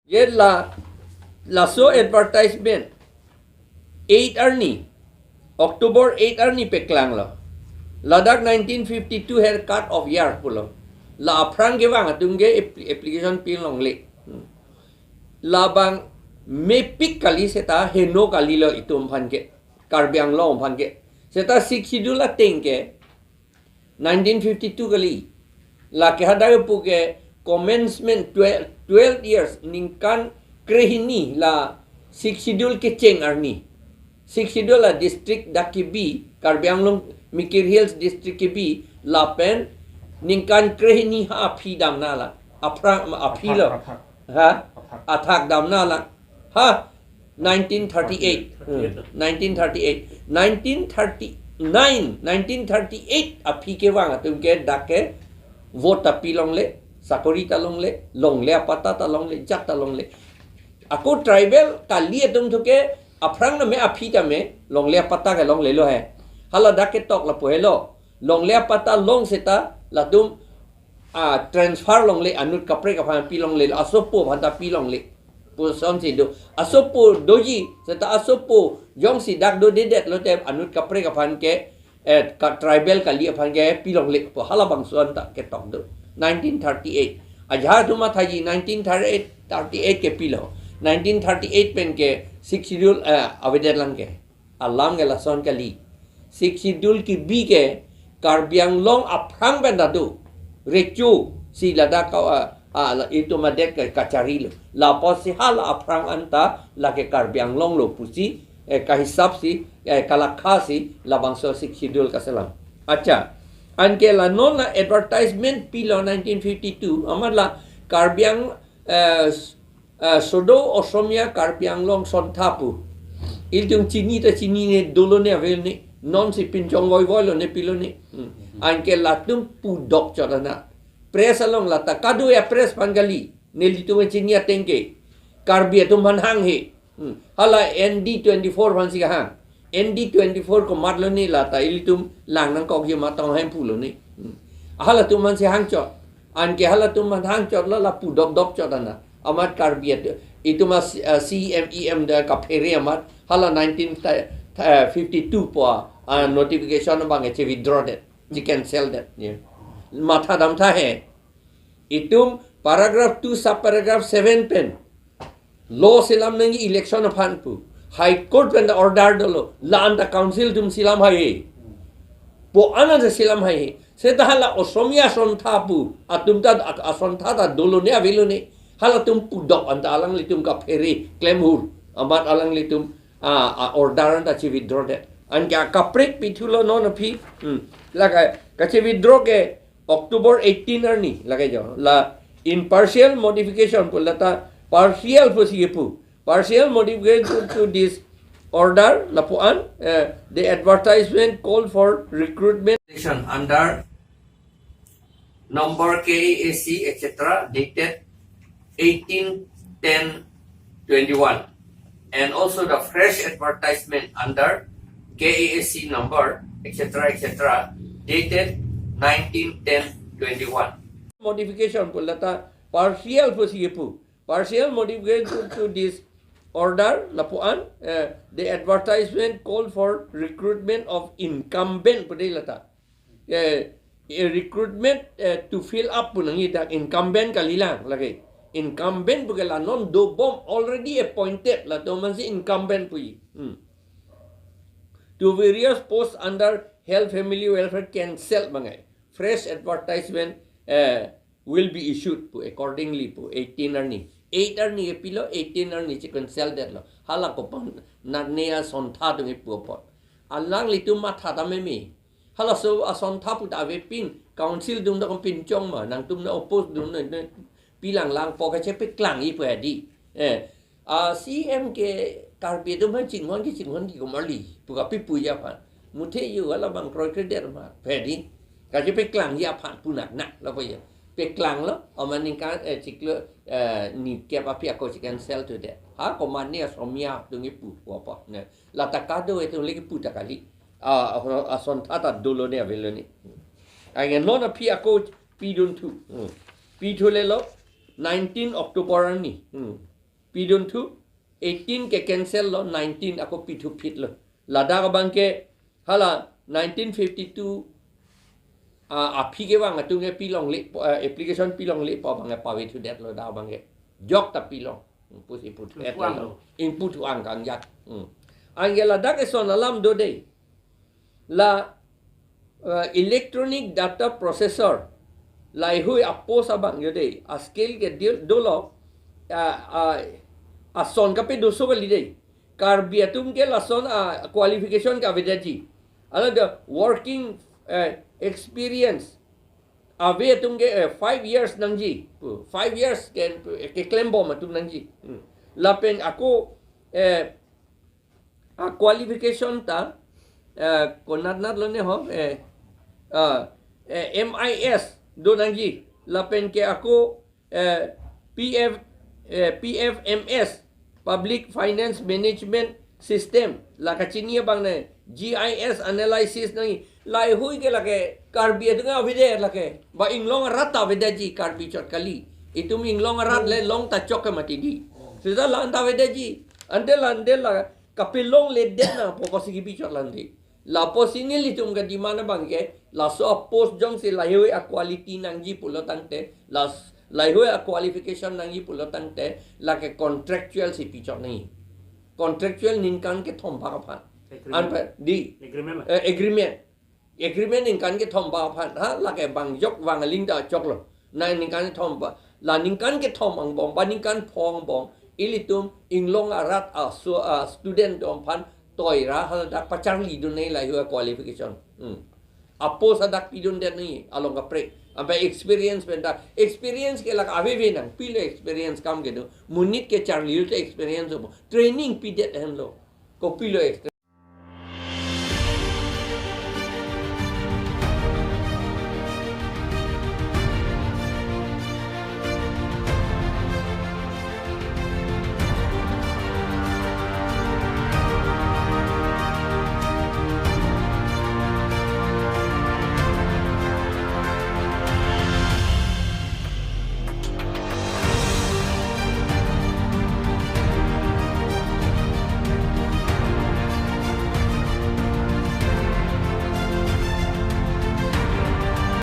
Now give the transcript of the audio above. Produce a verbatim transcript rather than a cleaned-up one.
Ye la, laso advertisement eight arni, October eight arni peklanglo. Ladak nineteen fifty-two haircut of year pulo. La aphrang kevang atum ke app-, application pilongle. Hmm. Labang mepik kali seta heno kalilo itum aphan ke. Karbi Anglong aphan ke. Seta Sixth Schedule ateng ke nineteen fifty-two kali. Lake hadak pu ke commencement twelve, twelve years, ningkan krehini la Sixth Schedule kecheng arni. Sixth Schedule la district dak kebi, Karbi Anglong Mikir Hills district kebi, lapen ningkan krehini ha aphi damnang la. Aphrang, aphi lo. Athak, athak. Ha? Athak. Athak damnang la. Ha? Nineteen thirty-eight. Hmm. Nineteen thirty-eight. Nineteen thirty-nine, nineteen thirty-eight aphi kevang atum ke dak ke vote ta pilongle, sakori ta longle, longle apatta ta longle, jat ta longle. Ako tribal kali atum thu ke aphrang name aphi tame longle apatta ke longlelo he. Hala dak ketok lapu helo. Longle apatta long seta latum, ah, transfer longle, anut kaprek aphan pilongle, asopo aphan ta pilongle. Pu asonsi do. Asopo doji, seta asopo jongsi dak dodedet lote anut kaprek aphan ke, eh, ka tribal kali aphan ke pilongle pu halabangso anta ketok do. Nineteen thirty-eight. Ajahak atum mathaji nineteen thirty-eight, thirty-eight ke pilo. Nineteen thirty-eight pen ke Sixth Schedule, eh, avedet lang ke. Alam ke lason kali. Sixth Schedule kebi ke Karbi Anglong aphrang pen ta do. Recho si ladak ka, ah, ah, la, itum adet ke kachari lo. Lapusi hala aphrang anta lake Karbi Anglong lo pusi, eh, kahisap si, eh, kalakha si labangso Sixth Schedule kaselam. Acha. Anke la non la advertisement pilo nineteen fifty-two. Amat la Karbi Ang, eh, ah, sodo Osomia Karbi Anglong Sontha pu. Ilitum chini ta chinine, dolone avelone. Nonsi pinchong voivoilone pilone. Hmm. Anke latum pudok chot ana. Press along lata kado ya press aphan kali. Nelitum chini ateng ke. Karbi atum aphan hanghe. Hmm. Hala N D twenty-four aphansi kahang. N D twenty-four komat lone lata ilitum lang nangkokji ma tong hem pulone. Hmm. Halatum aphansi hangchot. Anke halatum aphan hangchot lo la pudokdok chot ana. Amat Karbi at-, itum a C-, ah, C M E M da kaphere amat. Hala nineteen fifty-two pu a, ah, notification abang che withdraw det. Che cancel det. Yeah. Matha damtha he. Itum paragraph two subparagraph seven pen law selam nangji election aphan pu. High Court pen ta order dolo. La anta council atum selam haihe. Pu an anta selam haihe. Seta hala Osomia asontha pu. Atum ta a-, asontha ta dolone avelone. Halatum pudok anta alanglitum kaphere klemhur. Amat alanglitum, ah, ah, order anta che withdraw det. Anke akaprek pithulo non aphi. Hmm. La ka, kache withdraw ke October eighteen arni lake jo. La in partial modification pu lata partial pusi kepu. Partial modification to this order lapu an, eh, the advertisement call for recruitment under number K A A C, et cetera, dated eighteen ten twenty-one, and also the fresh advertisement under K A A C number, et cetera, et cetera, dated nineteen ten twenty-one. Modification pu lata partial pusi kepu. Partial modification to this order lapu an, eh, the advertisement call for recruitment of incumbent pu de lata. Eh, eh, recruitment, eh, to fill up pu nangji dak, incumbent kalilang lake. Incumbent pu ke la non dobom, already appointed, latum aphansi incumbent puji. Hmm. To various posts under Health Family Welfare cancel bangai. Fresh advertisement, eh, will be issued pu accordingly pu eighteen arni. Eight arni kepilo, eighteen arni che cancel detlo. Hala kopan natne asontha atum kepu apot. Alanglitum matha ta meme. Halaso asontha pu ta avepin, council atum ta kom pinchong ma, nangtum na oppose dun na, na pilang lang pu kachepaklangji pu adi. Eh, ah, C M ke Karbi atum aphan chinghon ke chinghon ke komarli, pu kapi puji aphan. Muthe yo hala bang kroikredet ma, pu adi. Kachepaklangji aphan pu nak nak lapu yo. Paklanglo, amat ningkan, eh, chiklo, eh, nikep aphi ako che cancel to det. Ha, komatne Osomia atum kepu, pu apot. Ne. Lata kado atum le kepu ta kali. Ah, ah, asontha ta dolone avelone. Anke non aphi ako pidunthu. Hmm. Pithulelo nineteen October arni. Hmm. pidun thu, eighteen ke cancel lo, nineteen ako pithu phit lo. Ladak abang ke hala nineteen fifty-two, ah, aphi kevang atum ke pilongle, eh, application pilongle pu abang ke pave thudet lo dak abang ke. Jok ta pilong. Pusi puthu Puang lo. Ingpu thu-ang kangjak. Hmm. Anke ladak eson alam do dei. La, eh, electronic data processor, laheihui apost abang yo dei, a-skill ke dil dolo, ah, ah, ason kape doso kali dei. Karbi atum ke lason a-qualification ke avedetji. Alangli working, eh, experience ave atum ke, eh, five years nangji. Pu, five years ke, keklembom atum nangji. Hmm. Lapen ako, eh, a-qualification ta, eh, konatnat lo ne ho, eh, ah, eh, M I S do nangji. Lapen ke ako, eh, P F, eh, P F M S, Public Finance Management System, la kachini abang ne, G I S analysis nangji. Laheihui ke lake Karbi atum avedet lake. Ba inglong arat ta avedetji, Karbi chot kali. Itum inglong arat le long ta chok ke mati dei. Seta la-an ta avedetji. Ante la, ante la kapilongledet nangpo pusi kipi chot la-an dei. Lapusi nelitum ke demand abang ke, laso apost jongsi laheihui a-quality nangji pulo tangte, las-, laheihui a-qualification nangji pulo tangte, lake contractual si pi chot nangji. Contractual ningkan kethom bak aphan. Agreement. Anpa dei. Agreement la. Eh, agreement. Agreement ningkan kethom bak aphan. Ha, lake bang jok bang aling ta choklo. Na ningkan kethom ba. La ningkan kethom angbong, ba ningkan pho angbong, ilitum inglong arat aso, a-student atum aphan toira haladak pacharlidun nangji laheihui a-qualification. Hmm. Apost hadak pidundet nangji, along kaprek. Anpa experience pen ta. Experience ke lake aveve nang, pilo experience kam kedo. Monit ke charli te experience ho. Training pidet henlo. Kopilo experience.